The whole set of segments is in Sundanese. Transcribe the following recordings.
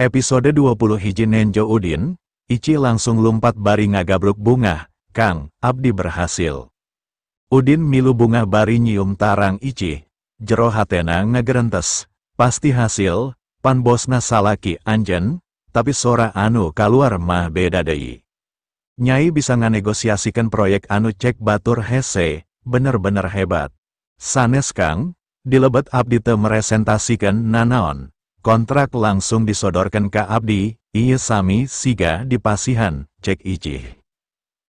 Episode 21 Nenjo Udin, Icih langsung lumpat bari ngagabruk bungah, Kang, abdi berhasil. Udin milu bungah bari nyium tarang Icih, jero hatena ngagerentes, pasti hasil, pan bosna salaki anjen, tapi sora anu kaluar mah beda deui. Nyai bisa nganegosiasikan proyek anu cek batur hese, bener-bener hebat. Sanes Kang, dilebet abdi teu meresentasikan nanaon. Kontrak langsung disodorkan ka abdi, ieu sami siga dipasihan, cek Icih.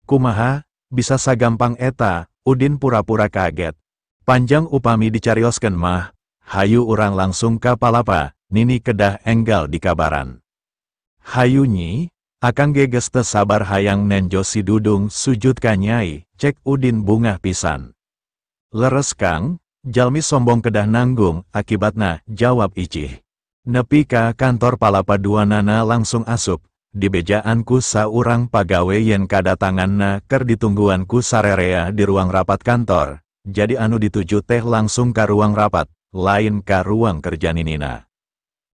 Kumaha, bisa sagampang eta, Udin pura-pura kaget. Panjang upami dicarioskeun mah, hayu urang langsung ka Palapa, nini kedah enggal di kabaran. Hayu nyi, akang ge geus teu sabar hayang nenjo si Dudung sujud ka nyai, cek Udin bungah pisan. Leres Kang, jalmi sombong kedah nanggung, akibatna, jawab Icih. Nepi ka kantor Palapa dua nana langsung asup, dibejaan ku saurang pagawe yen kadatanganna ker ditungguan ku sarerea di ruang rapat kantor, jadi anu dituju teh langsung ka ruang rapat, lain ka ruang kerja ninina.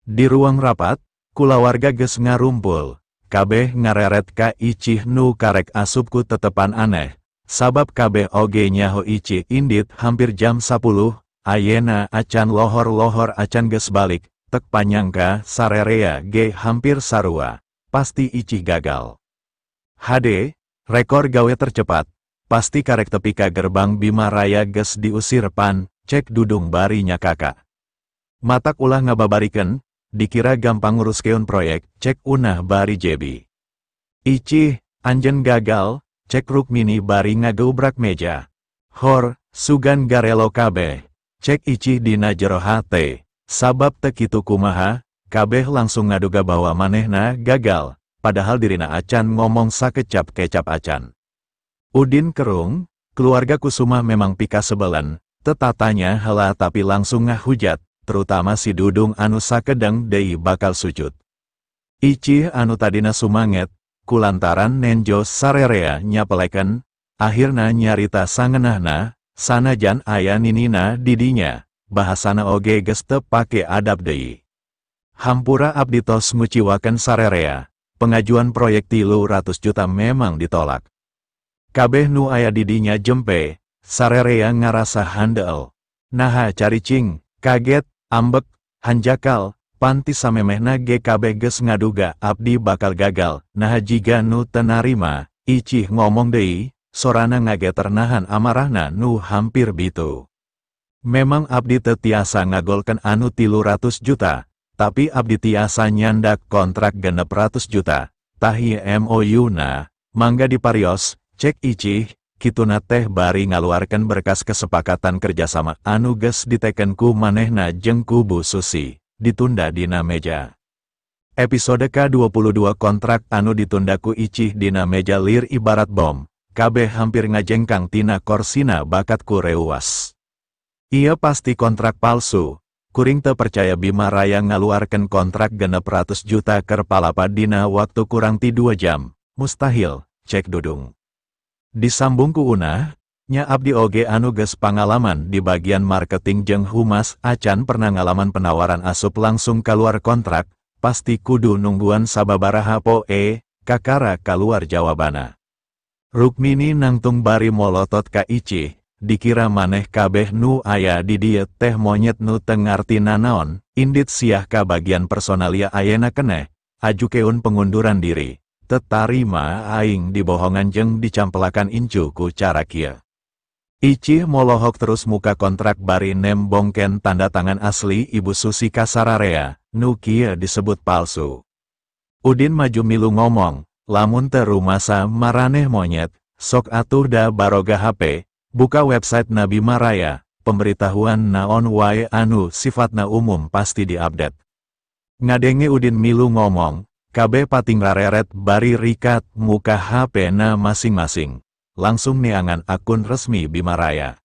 Di ruang rapat, kulawarga geus ngarumpul, kabeh ngareret ka Icih nu karek asup ku tetepan aneh, sabab kabeh oge nyaho Icih indit hampir jam 10, ayena acan lohor-lohor acan geus balik, tek panyangka sarerea ge hampir sarua, pasti Icih gagal. HD, rekor gawe tercepat, pasti karek tepi ka gerbang Bima Raya geus diusir pan, cek Dudung bari nyakaka. Matak ulah ngababariken, dikira gampang nguruskeun proyek, cek Unah bari jebi. Icih, anjen gagal, cek Rukmini bari ngageubrak meja. Hor, sugan garelo kabeh, cek Icih dina jero hate. Sabab teu kitu kumaha, kabeh langsung ngaduga bahwa manehna gagal, padahal dirina acan ngomong sakecap kecap acan. Udin kerung, keluarga Kusuma memang pika sebelen, tetatanya heula tapi langsung ngahujat, terutama si Dudung anu sakedeng deui bakal sujud. Icih anu tadina sumanget, kulantaran nenjo sarerea nyapeleken, akhirna nyarita sangenahna, sanajan aya ninina didinya. Bahasana oge geus teu pake adab deui. Hampura abdi tos nguciwakeun sarerea, pengajuan proyek 300 juta memang ditolak. Kabeh nu aya di dinya jempe, sarerea ngarasa handel. Naha caricing, kaget, ambek, hanjakal, panti samemehna ge kabeh geus ngaduga abdi bakal gagal, naha jiga nu teu narima, Icih ngomong deui, sorana ngageter nahan amarahna nu hampir bitu. Memang abdi teu tiasa ngagolkeun anu 300 juta, tapi abdi tiasa nyandak kontrak 600 juta, tahi MOU-na, mangga diparios, cek Icih, kituna teh bari ngaluarkeun berkas kesepakatan kerjasama anu geus diteken ku manehna jeung ku Bu Susi, ditunda dina meja. Episode K22 kontrak anu ditunda ku Icih dina meja lir ibarat bom, kabeh hampir ngajengkang tina korsina bakat ku reuwas. Ia pasti kontrak palsu, kuring teu percaya Bima Raya ngaluarkeun kontrak 600 juta keur Palapa dina waktu kurang ti 2 jam, mustahil, cek Dudung. Disambung ku Unah, nya abdi oge anu geus pangalaman di bagian marketing jeung humas acan pernah ngalaman penawaran asup langsung kaluar kontrak, pasti kudu nungguan sababaraha poe, kakara kaluar jawabana. Rukmini nangtung bari molotot ka Icih. Dikira maneh kabeh nu aya di dieu teh monyet nu teu ngarti nanaon, indit siah ka bagian personalia ayena keneh, ajukeun pengunduran diri, teu tarima aing dibohongan jeung dicampelakan incu ku cara kieu. Icih molohok terus muka kontrak bari nembongken tanda tangan asli Ibu Susi kasararea, nu kieu disebut palsu. Udin maju milu ngomong, lamun teu rumasa maraneh monyet, sok atuh da baroga HP. Buka website Nabi Maraya, pemberitahuan naon wae anu sifatna umum pasti diupdate. Ngadenge Udin milu ngomong, kabeh pating rareret bari rikat muka HP na masing-masing. Langsung neangan akun resmi Bima Raya.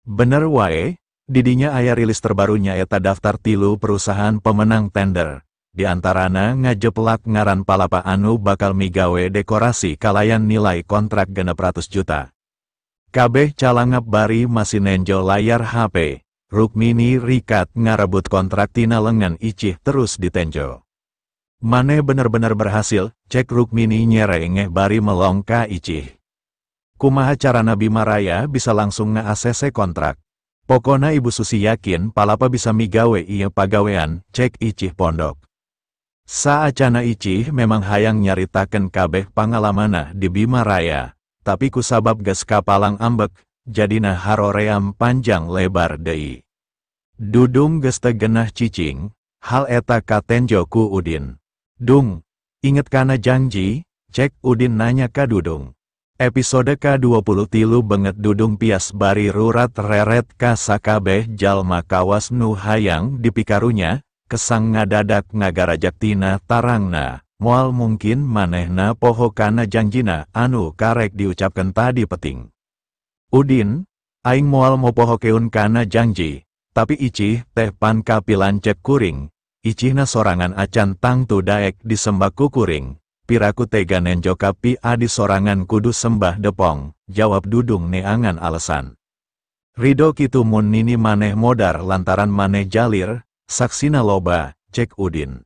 Bener wae, didinya aya rilis terbarunya eta daftar 3 perusahaan pemenang tender. Di antarana ngajeplak ngaran Palapa anu bakal migawe dekorasi kalayan nilai kontrak 600 juta. Kabeh calangap bari masih nenjo layar HP, Rukmini rikat ngarebut kontrak tina lengan Icih terus ditenjo. Maneh bener-bener berhasil, cek Rukmini nyerengeh bari melong ka Icih. Kumaha carana Bima Raya bisa langsung nge-ACC kontrak. Pokona Ibu Susi yakin Palapa bisa migawe ieu pagawean, cek Icih pondok. Saacana Icih memang hayang nyaritakeun kabeh pangalamana di Bima Raya, tapi kusabab geus kapalang ambek, jadina haroream panjang lebar deui. Dudung geus teu genah cicing, hal eta katenjo ku Udin. Dung, inget kana janji, cek Udin nanya ka Dudung. Episode ka-23 banget Dudung pias bari rurat reret ka sakabeh jalma kawas nu hayang dipikarunya, kesang ngadadak ngagarajak tina tarangna, moal mungkin manehna poho kana janjina anu karek diucapkan tadi peting. Udin, aing moal mopohokeun kana janji, tapi Icih teh pan kapilancep kuring. Icihna sorangan acan tangtu daek disembah ku kuring, piraku tega nenjo kapi adi sorangan kudu sembah depong, jawab Dudung neangan alasan. Rido kitu mun nini maneh modar lantaran maneh jalir, saksina loba, cek Udin.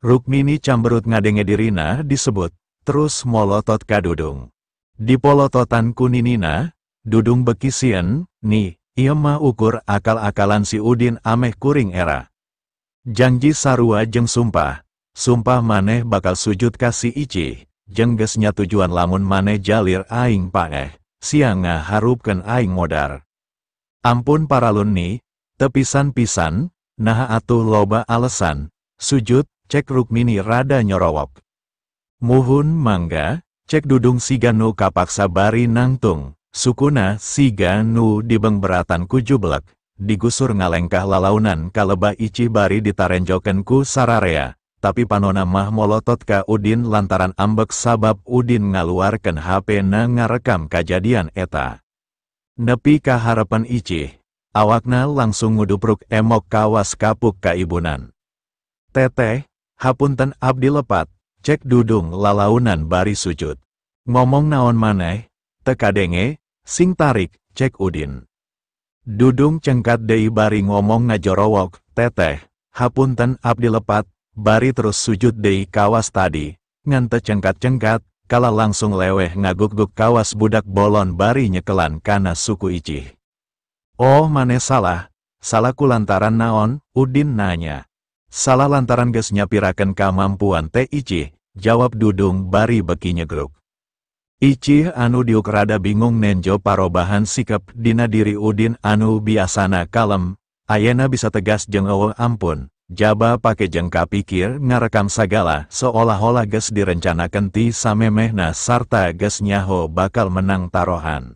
Rukmini camberut ngadenge dirina disebut, terus molotot ka Dudung. Dipolototan ku ninina, Dudung bekisieun, nih, ieu mah ukur akal-akalan si Udin ameh kuring era. Janji sarua jeung sumpah, sumpah maneh bakal sujud ka si Icih, jeung geus nyatujuan lamun maneh jalir aing paeh, sia ngaharupkeun aing modar. Ampun paralun nih, tepisan-pisan, naha atuh loba alasan, sujud, cek Rukmini rada nyorowok. Muhun mangga, cek Dudung siga nu kapaksa bari nangtung, sukuna siga nu dibengberatan ku jublek. Digusur ngalengkah lalaunan kalebah Icih bari ditarenjokeun ku sararea, tapi panona mah molotot ka Udin lantaran ambek sabab Udin ngaluarkeun HP-na ngarekam kajadian eta. Nepi ka harapan Icih, awakna langsung ngudupruk emok kawas kapuk ka ibunan. Teteh, hapunten abdi lepat, cek Dudung lalaunan bari sujud. Ngomong naon maneh, teu kadenge, sing tarik, cek Udin. Dudung cengkat deui bari ngomong ngajorowok, teteh, hapunten abdi lepat, bari terus sujud deui kawas tadi, ngan teu cengkat-cengkat, kala langsung leweh ngaguk-guk kawas budak bolon bari nyekelan kana suku Icih. Oh maneh salah, salah ku lantaran naon, Udin nanya. Salah lantaran geus nyapirakeun kamampuan teh Icih, jawab Dudung bari beki nyegruk. Icih anu diuk rada bingung nenjo parobahan sikap dina diri Udin anu biasana kalem, ayena bisa tegas jeung eueuh ampun, jaba pake jeung kapikir ngarekam sagala seolah-olah geus direncanakeun ti samemehna sarta geus nyaho bakal menang tarohan.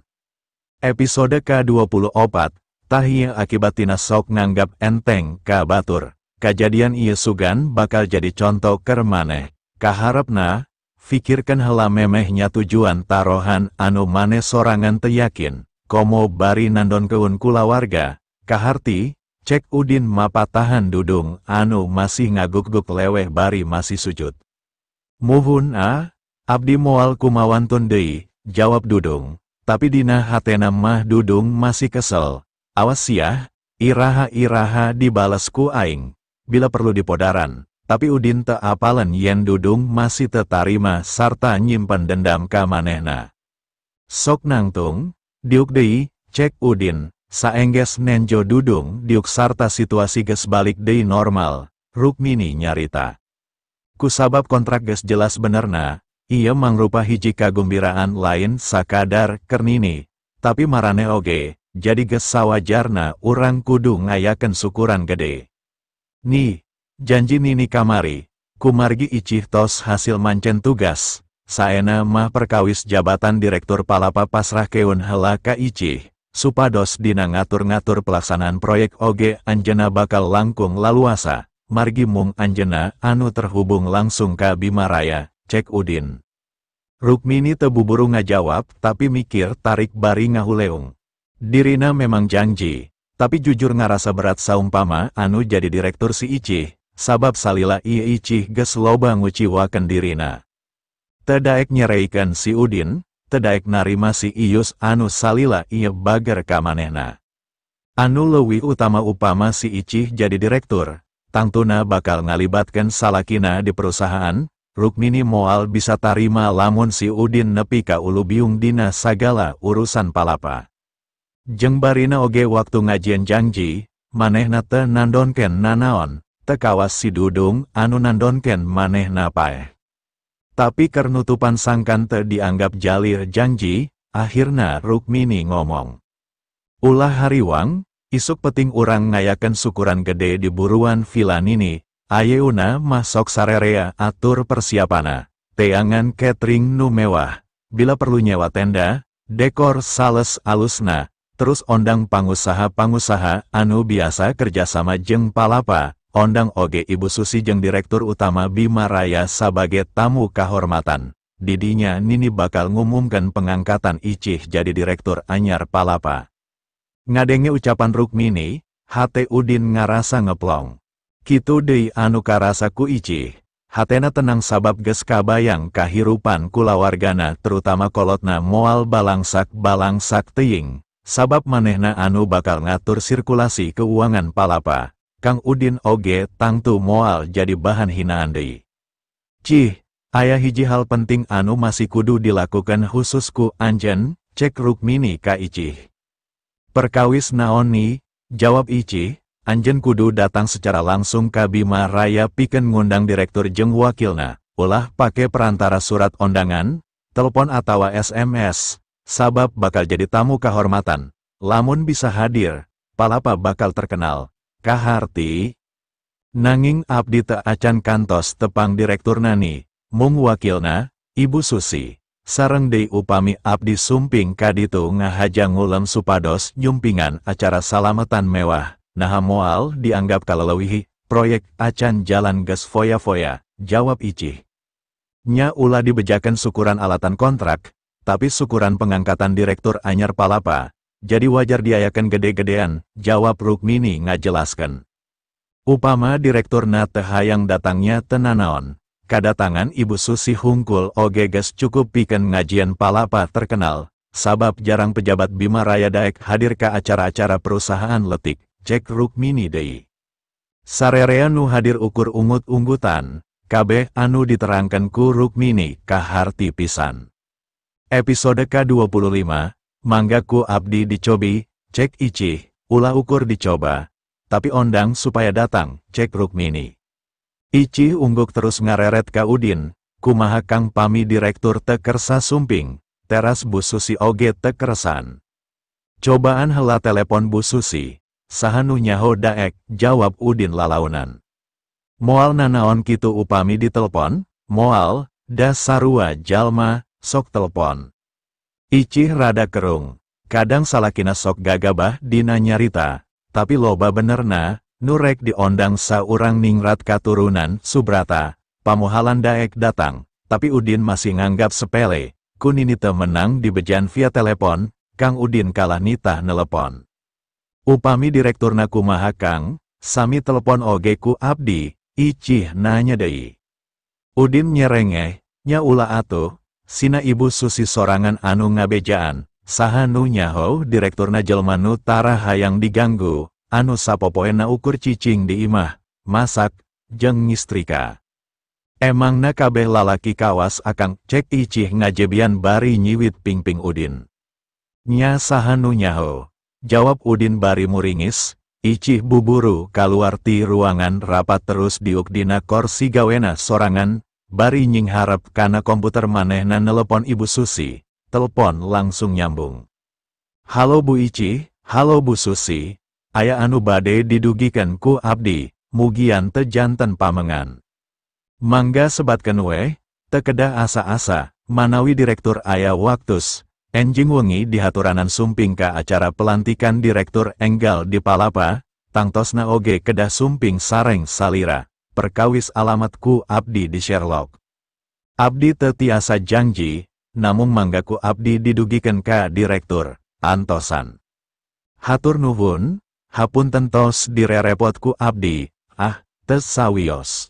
Episode ka-24, tah ieu akibat tina sok nganggap enteng ka batur, kajadian ieu sugan bakal jadi conto keur maneh, kaharepna. Fikirkan hela memehnya tujuan tarohan anu maneh sorangan teu yakin, komo bari nandonkeun kulawarga, kaharti, cek Udin mapatahan Dudung anu masih ngaguk-guk leweh bari masih sujud. Muhun ah, abdi moal kumawantun deui, jawab Dudung, tapi dina hatena mah Dudung masih kesel, awas siah, iraha-iraha dibales ku aing, bila perlu dipodaran. Tapi Udin teu apalen yen Dudung masih teu tarima sarta nyimpen dendam ka manehna. Sok nangtung, diuk deui, cek Udin, saengges nenjo Dudung diuk sarta situasi geus balik deui normal, Rukmini nyarita. Kusabab kontrak geus jelas benerna, ieu mangrupa hiji kagumbiraan lain sakadar keur nini, tapi maraneh oge, jadi geus sawajarna urang kudu ngayakeun syukuran gede. Nih, janji nini kamari, kumargi Icih tos hasil mancen tugas, saena mah perkawis jabatan direktur Palapa pasrahkeun heula ka Icih, supados dina ngatur-ngatur pelaksanaan proyek oge anjeunna bakal langkung laluasa, margi mung anjeunna anu terhubung langsung ka Bima Raya, cek Udin. Rukmini teu buburu ngajawab tapi mikir tarik bari ngahuleung. Dirina memang janji, tapi jujur ngarasa berat saumpama anu jadi direktur si Icih. Sabab salila ieu Icih geus loba nguciwakeun dirina. Teu daek nyereikeun si Udin, teu daek narima si Iyus anu salila ieu bager ka manehna. Anu leuwih utama upama si Icih jadi direktur, tangtuna bakal ngalibatkeun salakina di perusahaan. Rukmini moal bisa tarima lamun si Udin nepi ka ulu biung dina sagala urusan Palapa. Jeung barina oge waktu ngajieun janji, manehna teu nandonkeun nanaon, teu kawas si Dudung anu nandonkeun manehna paeh. Tapi keur nutupan sangkan teu dianggap jalir janji, akhirna Rukmini ngomong. Ulah hariwang, isuk peting urang ngayakeun syukuran gede di buruan Villa Nini, ayeuna mah sok sarerea atur persiapana, teangan catering nu mewah, bila perlu nyewa tenda, dekor sales alusna, terus ondang pangusaha-pangusaha anu biasa kerjasama jeung Palapa, ondang oge Ibu Susi jeung Direktur Utama Bima Raya sabage tamu kahormatan. Didinya Nini bakal ngumumkan pengangkatan Icih jadi Direktur anyar Palapa. Ngadenge ucapan Rukmini, hate Udin ngarasa ngeplong. Kitu deui anu karasa ku Icih, hatena tenang sabab geus kabayang kahirupan kulawargana terutama kolotna moal balangsak-balangsak teuing, sabab manehna anu bakal ngatur sirkulasi keuangan Palapa. Kang Udin oge tangtu moal jadi bahan hinaan deui. Cih, aya hiji hal penting anu masih kudu dilakukan khusus ku anjeun, cek Rukmini ka Icih. Perkawis naon ni, jawab Icih, anjeun kudu datang secara langsung ka Bima Raya pikeun ngundang direktur jeung wakilna, ulah pake perantara surat ondangan, telepon atawa SMS, sabab bakal jadi tamu kahormatan, lamun bisa hadir, Palapa bakal terkenal. Kaharti, nanging abdi teu acan kantos tepang direktur nani, mung wakilna, Ibu Susi. Sareng deui upami abdi sumping kaditu ngahaja ngulem supados nyumpingan acara salamatan mewah, naha moal dianggap kalelewihi, proyek acan jalan geus foya-foya, jawab Icih. Nya ulah dibejakan syukuran alatan kontrak, tapi syukuran pengangkatan direktur anyar Palapa, jadi wajar diayakan gede-gedean, jawab Rukmini ngajelaskan. Upama direkturna teu hayang datangnya teu nanaon, kadatangan Ibu Susi hungkul oge geus cukup pikeun ngajieun Palapa terkenal, sabab jarang pejabat Bima Raya daek hadir ka acara-acara perusahaan letik, cek Rukmini deui. Sarerea nu hadir ukur ungut-unggutan, kabeh anu diterangkan ku Rukmini kaharti pisan. Episode ke-25, mangga ku abdi dicobi, cek Icih, ulah ukur dicoba, tapi ondang supaya datang, cek Rukmini. Icih ungguk terus ngareret ka Udin, kumaha Kang pami direktur teu kersa sumping, teras Bu Susi oge teu kersan. Cobaan heula telepon Bu Susi, saha nu nyaho daek, jawab Udin lalaunan. Moal nanaon kitu upami ditelepon, moal, da sarua jalma, sok telepon. Icih rada kerung, kadang salakina sok gagabah dina nyarita, tapi loba benerna, nurek diondang saurang ningrat katurunan Subrata, pamuhalan daek datang, tapi Udin masih nganggap sepele, ku Nini teu menang dibejan via telepon, Kang Udin kalah nitah nelepon. Upami direkturna kumaha Kang, sami telepon oge ku abdi, Icih nanya deui. Udin nyerengeh, nya ulah atuh, sina Ibu Susi sorangan anu ngabejaan, saha nu nyaho direkturna jelma nu tara hayang diganggu, anu sapopoena ukur cicing di imah, masak, jeung ngistrika. Emangna kabeh lalaki kawas akang, cek Icih ngajebian bari nyiwit pingping Udin. Nya saha nu nyaho, jawab Udin bari muringis, Icih buburu kaluar ti ruangan rapat terus diuk dina korsi gawena sorangan, bari nyingharep kana komputer manehna nelepon Ibu Susi, telepon langsung nyambung. Halo Bu Icih, halo Bu Susi, aya anu bade didugikan ku abdi, mugian teu janten pamengan. Mangga sebatkeun weh, teu kedah asa-asa, manawi direktur aya waktus, enjing wengi dihaturanan sumping ka acara pelantikan direktur enggal di Palapa, tangtosna oge kedah sumping sareng salira, perkawis alamat ku abdi di Sherlock. Abdi teu tiasa janji, namung mangga ku abdi didugikan ka direktur, antosan. Hatur nuhun, hapunten tos direrepot ku abdi, ah, teu sawios.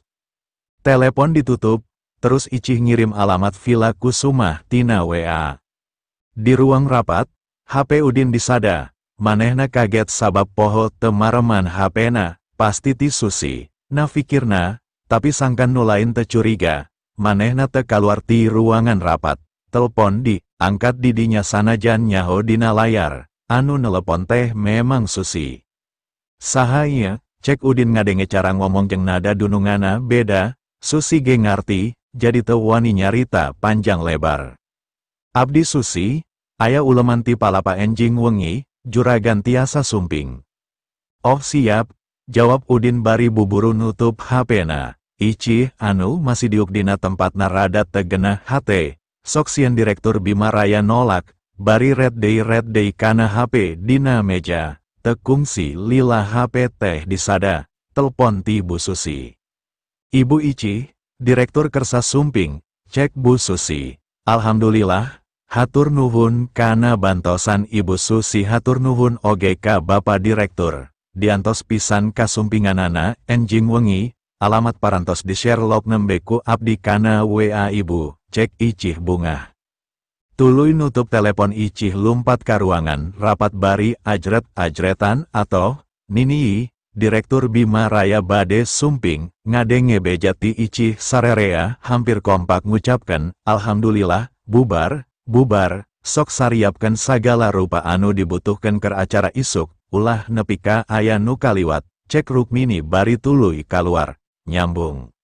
Telepon ditutup, terus Icih ngirim alamat Villa Kusuma tina WA. Di ruang rapat, HP Udin disada, manehna kaget sabab poho teu mareman HP-na, pasti ti Susi, Nah fikirna, tapi sangkan nu lain teu curiga, manehna teu kaluar ti ruangan rapat. Telepon di, angkat didinya sanajan nyaho dina layar, anu nelepon teh memang Susi. Saha ieu, cek Udin ngadenge cara ngomong jeung nada dunungana beda, Susi ge ngarti, jadi teu wani nyarita panjang lebar. Abdi Susi, aya uleman ti palapa enjing wengi, juragan tiasa sumping. Oh siap, jawab Udin bari buburu nutup HP-na. Icih anu masih diuk dina tempatna rada teu genah hate, sok sieun Direktur Bima Raya nolak, bari red day kana HP dina meja, teu kungsi lila HP teh disada, telpon ti Bu Susi. Ibu Icih, Direktur kersa sumping, cek Bu Susi. Alhamdulillah, hatur nuhun kana bantosan Ibu Susi, hatur nuhun oge ka Bapak Direktur. Diantos pisan kasumpinganana, enjing wengi, alamat parantos di share log nembe ku abdi kana WA Ibu, cek Icih bungah. Tuluy nutup telepon Icih lumpat ka ruangan rapat bari ajret-ajretan atau, Nini, Direktur Bima Raya bade sumping, ngadenge beja ti Icih sarerea hampir kompak ngucapkan, Alhamdulillah, bubar, bubar, sok sariapkan sagala rupa anu dibutuhkan ke acara isuk, ulah nepi ka aya nu kaliwat, cek Rukmini bari tuluy kaluar, nyambung.